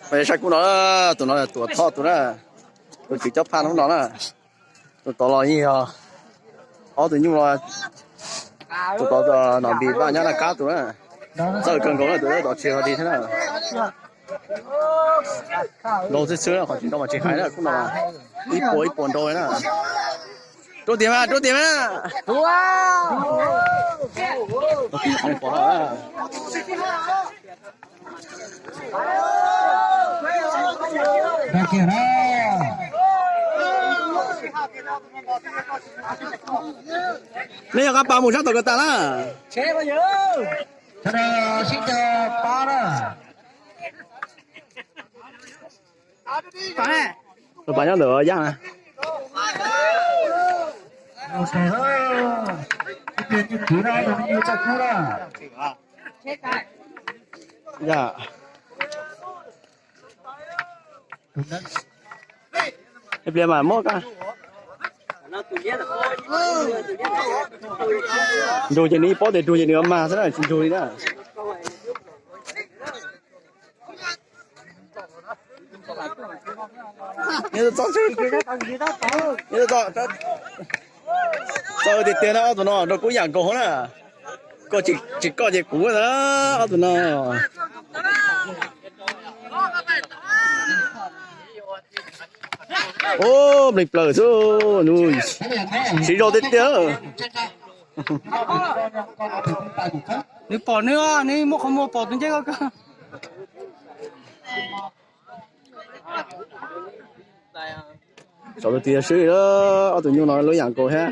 Saib kub no, tus no Tuam Thoj tus na, tus tswv cob phaj hnub no na. Tus tod los yeej yog ob tus nyuj los, tus tod Nom Npis Vaj Nyab Naj Kab tus na. Txawj kawg nkaus na, tus tod tsis yog dig thiab na. Nrau xwb xwb qhov tsis nrau mas tsis hais na, kub no ib puas ib puas nrau na. Rub tiag mas, rub tiag mas. Nej yog qab pas mus sab tom ko tas na. Sib cav pab na. Tus pas nyob ntawm yaj na. Yaj. Ib pliag mas muab ka. Nrug ces nws ib pob tes nrug ces nws mag xwb na, tsis nrug li na. Txawj tiag tiag na, ob tug no nrau kub yam nkaus na. Koj tsis koj ces kuv na, ob tug no. Ub, nplig plaws xwb, siv zog tiag tiag. Nws pom nws, nws muab qhov muag pom tus ncej ko. Txawj tiag swb, ob tug nyuj no lub yam nkaus thiab.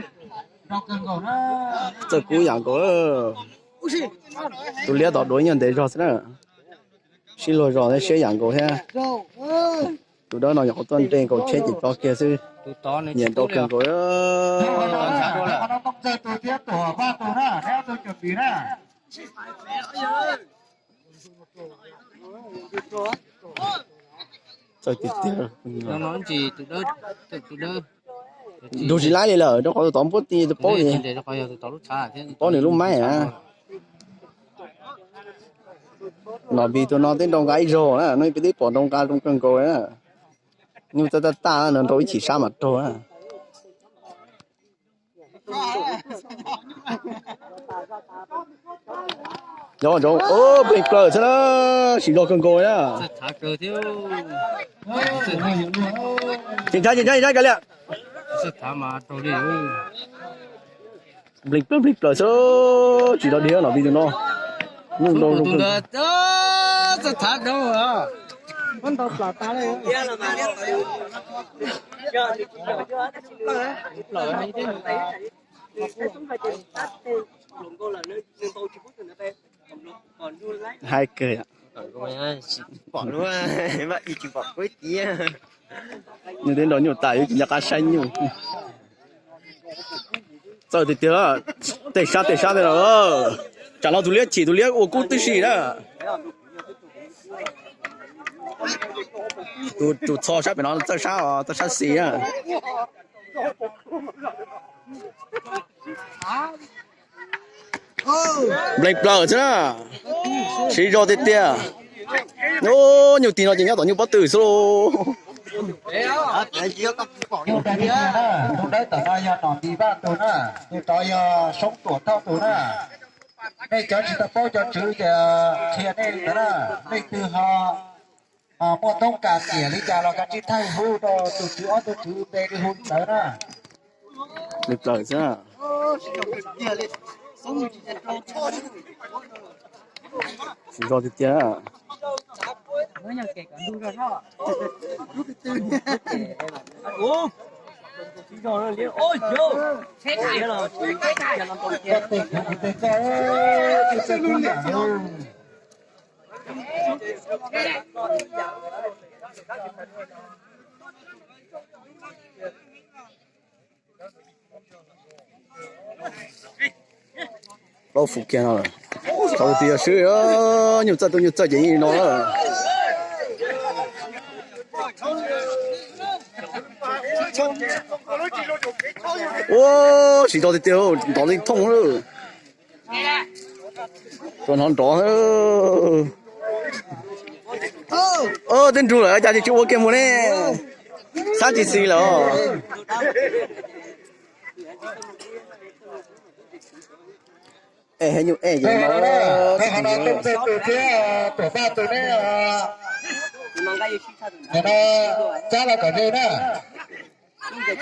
Txawj kub yam nkaus. Tus liab tod duav nyuag ntev zog xwb na. Sib luag zog siab yam nkaus thiab. Tus dawb no nyuam qhuav tuaj nres nkaus tsheb ces tso kiag xwb. Nyiam nrau kawg nkaus. Txawj tiag tiag. Nrug tsis laib li lawm, rau qhov tus tod npuab ti paub li, paub nws lub maib na. Nom Npis tus no twb nrau nqa ib zaug na, no peb twb pom nrau nqa zoo kawg nkaus na. Nyuj txawj tag tag no, nrau ib chim sab mas raug na. Nplig plaws xwb na, siv zog kawg nkaus na. Ces ntshai ces ntshai ntshai kav liam. Nplig plaws nplig plaws xwb, tsis tau dig Nom Npis tus no. Nyuj nrau zoo kawg. Hais kawg. Nws twb nrau nyuj tas yuav tsis nco qab saib nyuj. Txawj tiag tiag, tej sab tej sab tej no. Tsam no tus liab chim tus liab ua kub tib si na. Tus txho sab pem no txawj sab os, txawj sab xis na. Nplees plaws xwb na. Siv zog tiag tiag. Nyuj tig no ces nyob tom nyuj pob tw xwb lauj. Tus dawb tom no yog Nom Npis Vaj tus na, tus tod yog Soob Tuam Thoj tus na. Nej cov tsis tau paub cov tswv ces qhia nej ntawd na, leej twg ho muaj toob kas tiam li cas los kav tsij thaij hu rau tus tswv ob tug tswv npe li hu li ntawd na. Li plaws xwb. Zog tiag tiag. Plaub fum kiag no lawm. Thaum twg yog swb, nyuj txawj tub nyuj txawj ces yeej li no na. Ua, siv zog tiag tiag, nrov li thooj lawm. Tuaj hnov nrov. Twb nrug lawm cas tsis ua kiag mus ne. Xav tsis xis lawm. Es heev nyuj es yeej no. Tub Ntxawg tus thiab Tuam Paj tus neb, no Tsab los kom nws na.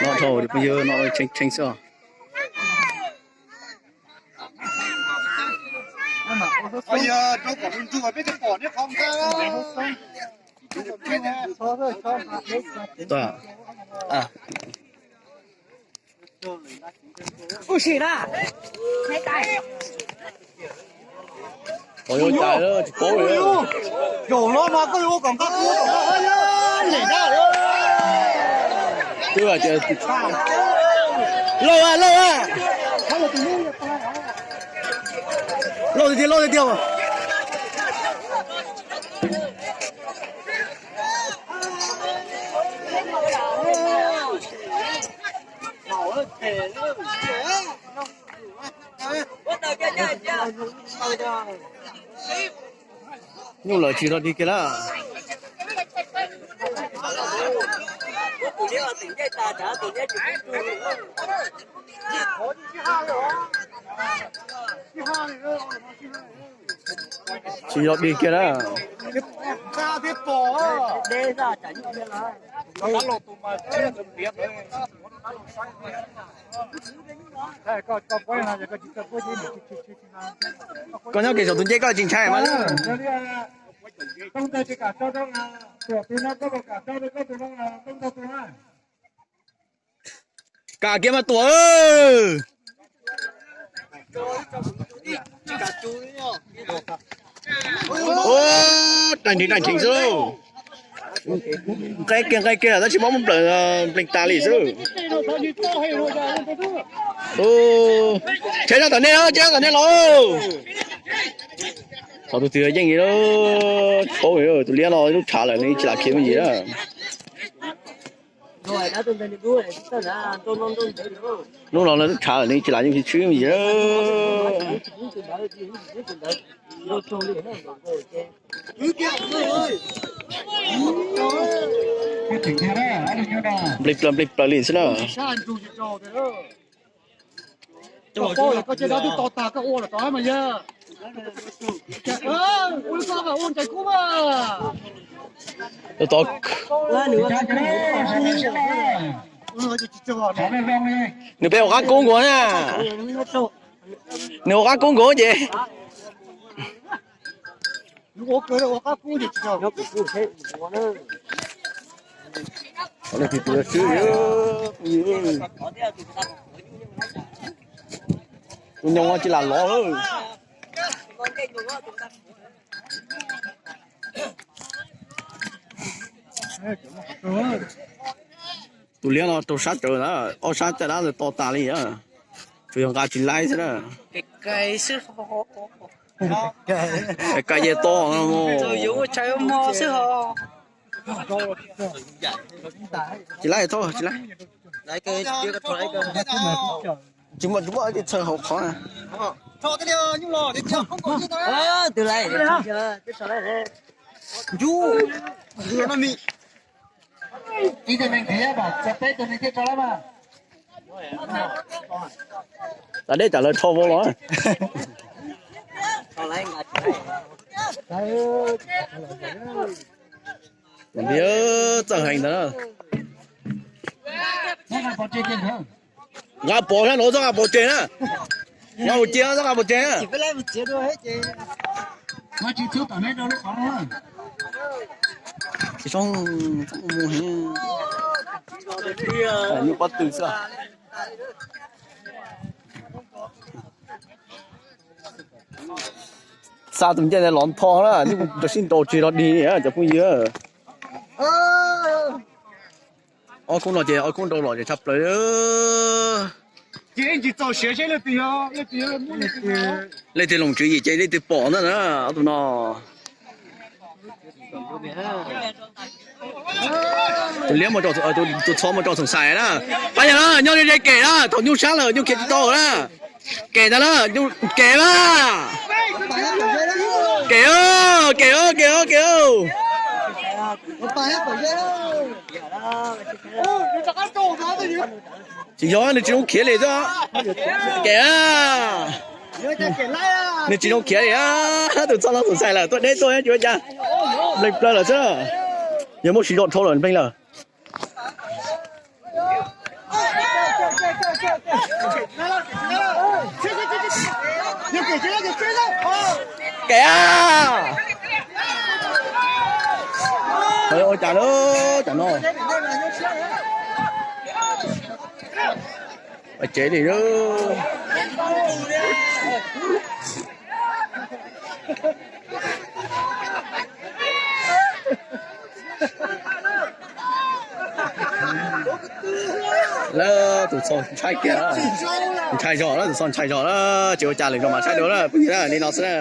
No dhau phooj ywg, no tshee tshee xwb os. Ua cas tsis paub li. Zaum no mas koj yuav ua kom nkaj ua kom nkaj. Twb hais tias lauj a, lauj a. Lauj tiag tiag, lauj tiag tiag. Nyuj lawm tsis rov dig kiag lawm. Tsis rov dig kiag lawm. Koj nyob kiag saum tus ncej koj tsis ntshai mas. Kam kiag mas Tuam. Daig nrheev daig nrheev xwb. Nqe kiag nqe kiag tab sis mob muab nplawm nplees tas li xwb. Tsheb zaj tom nej, tsheb zaj tom nej los. Qhov tus twg yeej li, paub tus liab no lub tshav lawm nws tsis lam khiav me ntsis na. Hnub no lawv lub tshav lawm nws tsis lam yeej tsis tshwb me ntsis. Nplig plaws nplig plaws li xwb na. Tod, nws peb ua qab kub nkaus na. Nws ua qab kub nkaus ces. Tus nyoos tsis lam lov lawm. Tus liab no rau sab tsawv ntawd, ob sab caj dab ntawd to tas li na. Tsuas yog nqa tsis laib xwb na. Ka ye to no. Tsis laib, tsis laib. Tsis muaj, tsis muaj ib txhawj hauv qhov na. Tam deb tam lawv rho vau los. Ntiav txawj heev ntawd. Nqa pov sab nraud txhob nqa pov tseg na. Nqa mus cia txhob nqa pov tseg na. Tsis zoo, txhob mus heev. Nyuj pob tw xwb. Xa tus ncej ntawd los nthos na, nws rau sib nraus tsis los dig cov phooj ywg. Ob khub no ces ob khub nrau los ces tshaj plaws. Leej twg loos tswv yim ces leej twg pom ntag na, ob tug no. Tus liab, tus txho mus rau Txoom Xais na. Pab yog na, nyob ze kem na, thaum nyuj sab lawm nyuj khiav tsis tau na. Kem ntag na, kem na. Kem, kem, kem, kem. Tsis yog, nws tsis zoo khiav li xwb. Kem a. Nws tsis zoo khiav li a. Tus txoj no tus ntxhais lawm tuaj deb tuaj tsis ua cas. Npleeg plaws lawm xwb. Yog muaj siv zog dhau lawm npleeg lawm. Kem a. Ua cas lawm tam no. Tsev li. Lawv tus txog ntshai kiag, ntshai zog lawm, tus txog ntshai zog lawm, tsis ua cas li, mas saib dua lawm, phooj ywg, li no xwb na.